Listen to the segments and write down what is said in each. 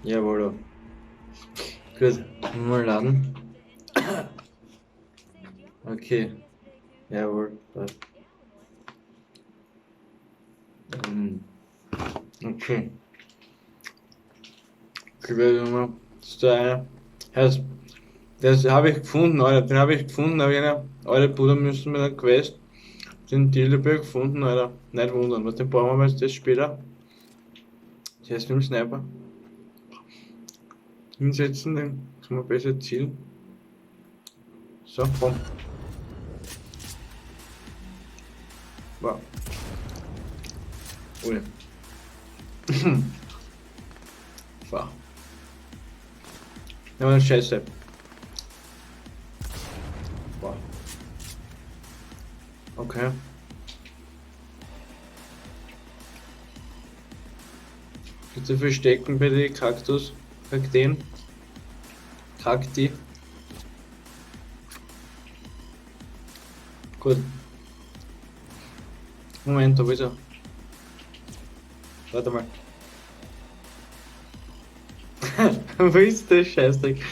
Jawohl. Gut, mal laden. Okay. Jawohl, passt. Okay. Ich werde mal. Das ist der eine. Das, das habe ich gefunden, Alter. Den habe ich gefunden, habe ich eine alte Bruder müssen mit einer Quest. Den Dildo gefunden, Alter. Nicht wundern, was den brauchen wir jetzt das später. Das heißt mit dem Sniper. Hinsetzen, den kann man besser zielen. So, komm. Wow. Ui. Fuck. Ja, Scheiße. Wow. Okay. Bitte verstecken bei den Kaktus. Kakteen. Kakti. Gut. Moment, wo ist er? Warte mal. Wo ist der Scheißdreck?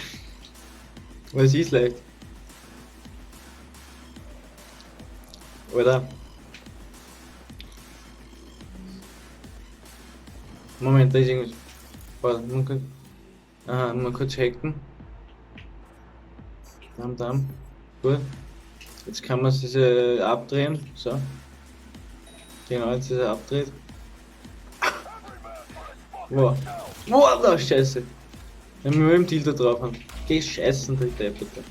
Was ist leicht? Oder? Moment, da ist irgendwas. Warte, man kann. Aha, mal kurz hacken. Dam, dam. Gut. Jetzt kann man es abdrehen. So. Genau, jetzt ist er abdreht. Wow. Wow, da Scheiße. Wenn wir mit dem Dildo drauf haben. Geh scheißen, du Depperte.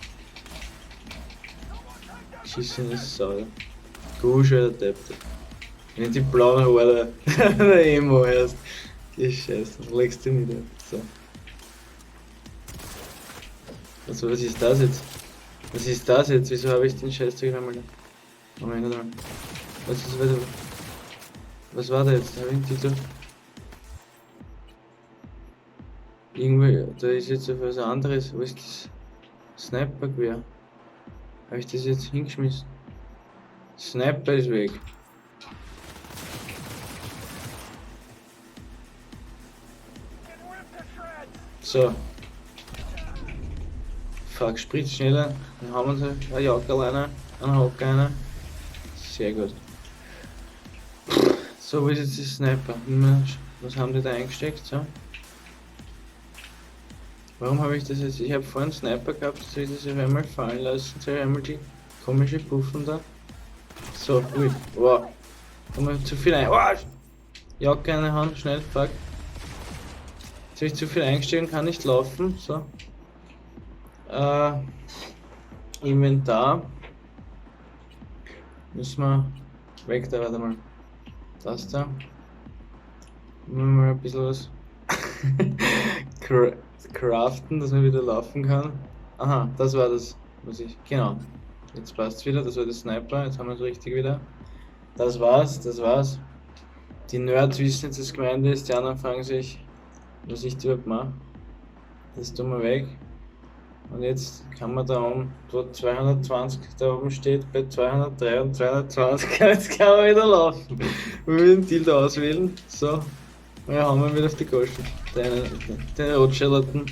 Geschissen ist Sau. Gusch, alter Depperte. Wenn die blauen Haare der Emo erst. Geh scheißen, legst du nieder. So. Also, was ist das jetzt? Was ist das jetzt? Wieso habe ich den Scheißzeug einmal? Moment, warte mal. Was ist, was, was war da jetzt? Habe ich einen Titel? Irgendwie, da ist jetzt was anderes. Wo ist das Sniper-Gewehr? Habe ich das jetzt hingeschmissen? Sniper ist weg. So. Fuck, spritz schneller. Dann haben wir uns eine Jacke alleine, einen Hocker einer. Sehr gut. So, wo ist jetzt die Sniper? Was haben die da eingesteckt? So. Warum habe ich das jetzt? Ich habe vorhin einen Sniper gehabt, jetzt habe ich das auf einmal fallen lassen. Jetzt habe ich einmal die komische Puffen da. So, ui, wow. Haben wir zu viel ein. Wow! Jacke eine Hand, schnell, fuck. Jetzt habe ich zu viel eingesteckt und kann nicht laufen. So. Inventar. Müssen wir weg da, warte mal. Das da. Müssen wir mal ein bisschen was craften, dass man wieder laufen kann. Aha, das war das, was ich. Genau. Jetzt passt's wieder, das war der Sniper, jetzt haben wir es richtig wieder. Das war's, das war's. Die Nerds wissen jetzt, dass gemeint ist, die anderen fragen sich, was ich da überhaupt mache. Das tun wir weg. Und jetzt kann man da oben, wo 220 da oben steht, bei 203 und 220, jetzt kann man wieder laufen. Wir müssen den Dildo auswählen. So. Und ja, haben wir wieder auf die Goschen. Den Rotschellerten.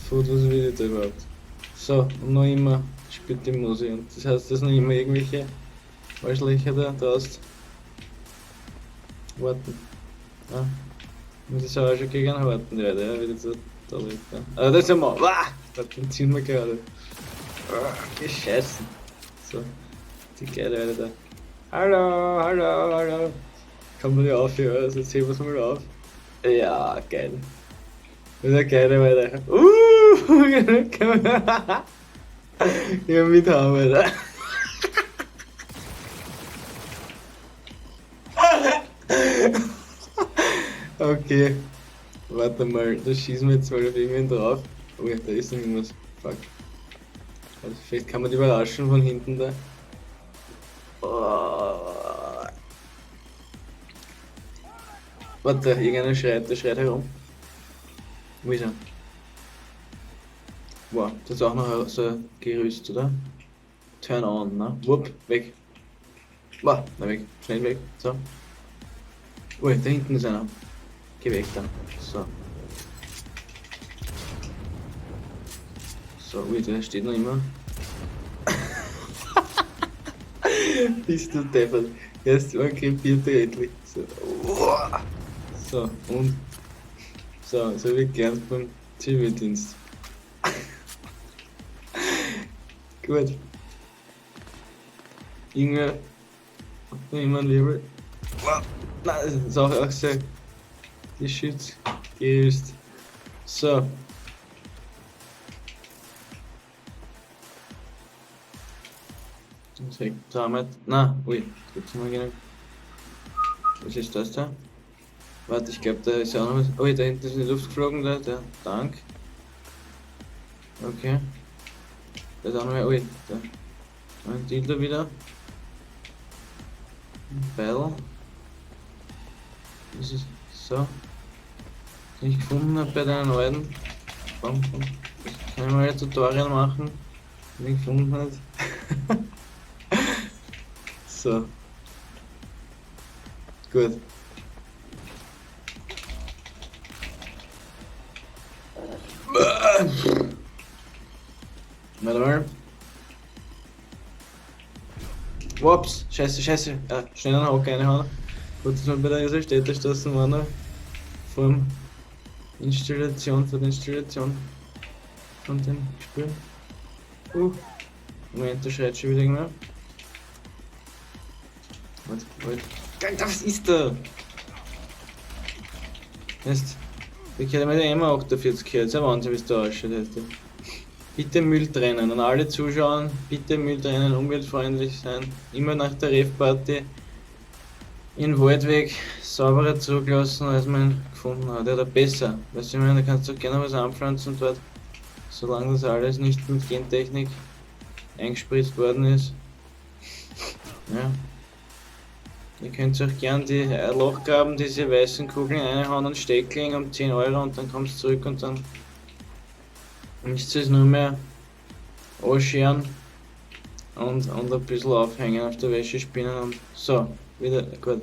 Food, was will ich da überhaupt? So, und noch immer spielt die Musik. Und das heißt, dass noch immer irgendwelche Arschlöcher da draußen warten. Ja. Und das ist auch schon gegen warten, die Alter, ja, wieder so da liegt. Ja. Ah, das ist ja mal. Wah! Den ziehen wir gerade. Ah, Gescheißen. So, die geile Alter da. Hallo, hallo, hallo. Kann man nicht aufhören, also jetzt heben wir es mal auf. Ja, geil. Das ist ja geil, Alter. Ja, mithauen, Alter. Okay. Warte mal, da schießen wir jetzt mal auf irgendwen drauf. Oh ja, da ist noch irgendwas. Fuck. Also vielleicht kann man die überraschen von hinten da. Oh. Warte, irgendeiner schreit, der schreit herum. Wo ist er? Wow, das ist auch noch so ein Gerüst, oder? Turn on, ne? Wupp, weg. Wow, na weg, schnell weg. So. Ui, da hinten ist einer. Geh weg da. So. So, ui, der steht noch immer. Bist du deppert. Erst mal krepiert er endlich. So. So, und. So, so wie gelernt beim Zivildienst. Gut. Irgendwer hat noch immer ein Wirbel. Nein, das ist auch sehr geschützt. Gerüst. So. Damit. Na, ui, gibt's noch genug. Was ist das da? Warte, ich glaube, da ist ja auch noch was. Ui, da hinten ist in die Luft geflogen, da, der Tank. Okay. Da ist auch noch mehr. Ui, da. Ein Dildo wieder. Ein Beil. Das ist so. Den ich gefunden habe bei deinen alten. Bam, bam. Das kann ich mal ein Tutorial machen, den ich gefunden habe. So. Gut. Warte mal. Ups, scheiße, scheiße. Ja, schnell einen Hocker reinhauen. Gut, dass wir bei der Städtestraße waren noch. Vor Installation, vor der Installation von dem Spiel. Moment, da schreit schon wieder irgendwer. Warte, warte. Was ist da? Jetzt. Ich hätte mir immer 48 gehört. Das ist ja Wahnsinn, wie es da ausschaut. Bitte Müll trennen. An alle Zuschauer, bitte Müll trennen, umweltfreundlich sein. Immer nach der Rave-Party in den Waldweg sauberer zurücklassen, als man ihn gefunden hat. Ja, oder besser. Weißt du, ich meine, da kannst du auch gerne was anpflanzen dort, solange das alles nicht mit Gentechnik eingespritzt worden ist. Ja. Ihr könnt auch gern die Lochgraben, diese weißen Kugeln reinhauen und Steckling um 10 Euro und dann kommst du zurück und dann müsst ihr es nur mehr anscheren und ein bisschen aufhängen auf der Wäschespinne und so, wieder, gut.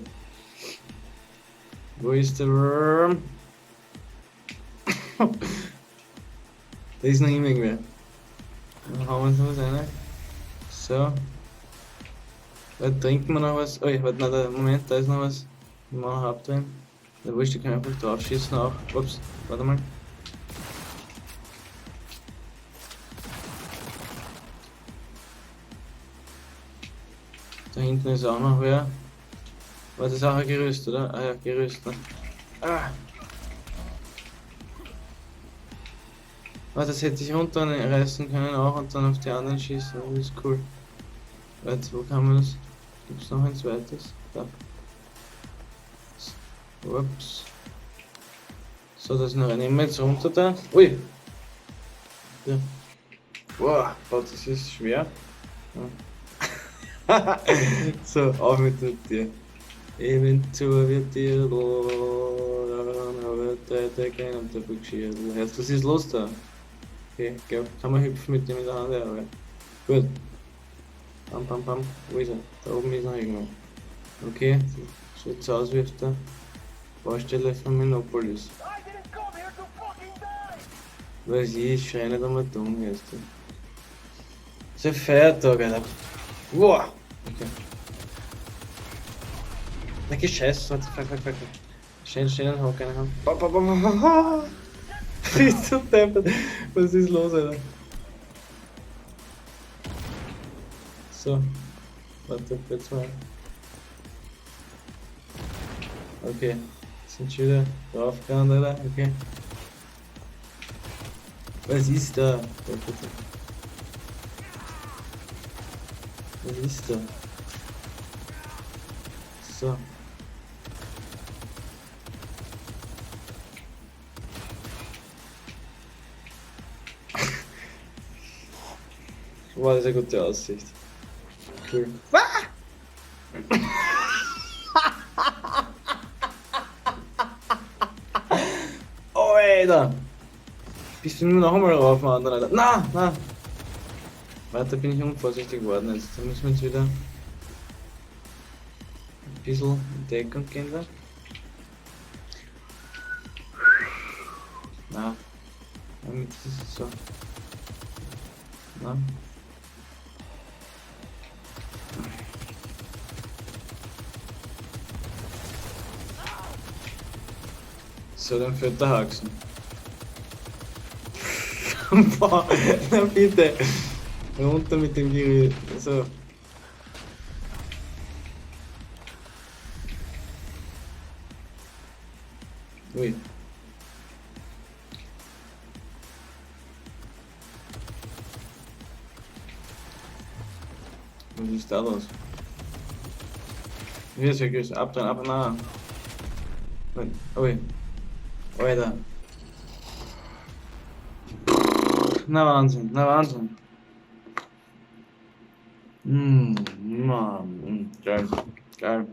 Wo ist der Wurm? Da ist noch immer irgendwer. Dann hauen wir uns noch was rein. So. Da trinken wir noch was. Oh, warte, nein, da, Moment, da ist noch was. Wir machen noch abdrehen. Da wurscht, da kann ich einfach drauf schießen auch. Ups, warte mal. Da hinten ist auch noch wer. War das auch ein Gerüst, oder? Ah ja, Gerüst, ne? Ah! Ah, das hätte ich runterreißen können auch und dann auf die anderen schießen. Das ist cool. Warte, wo kann man das? Gibt's noch ein zweites? Da. Ups. So, das noch. Nehmen wir jetzt runter da. Ui! Ja. Boah, das ist schwer. Ja. So, auf mit dir. Eventuell wird dir was ist los da? Okay, ich glaub, kann man hüpfen mit dem in der Hand, ja, aber. Gut. Pam, pam, pam. Wo ist er? Da oben ist noch irgendwo. Okay, schaut so aus wie auf der Baustelle von Monopolis. Was ist? Schrei nicht einmal dumm, weißt du. Ist ein Feiertag, Alter. Wow! Okay. Na geh scheiße, warte, fuck, fuck, fuck. Schnell, schnell einen Hocker reinhauen. Ba, ba, ba, ba, ba. Bist du deppert? Was ist los, Alter? So. Warte, jetzt mal. Okay. Sind schon wieder draufgegangen, Alter. Okay. Was ist da? Was ist da? So. War das eine gute Aussicht. Cool. Ah! Alter! Bist du nur noch einmal rauf, Mann, Alter? Na, na! Warte, bin ich unvorsichtig geworden jetzt. Da müssen wir jetzt wieder ein bisschen in Deckung gehen da. Na. Damit ist es so. Na. So, dann fährt der Haxen. Boah, na bitte. Runter mit dem Giri. So. Ui. Was ist da los? Hier ist ja grüß. Abdrehen, ab, na. Ui. Alter. Na Wahnsinn, na Wahnsinn. Mmh, geil, geil.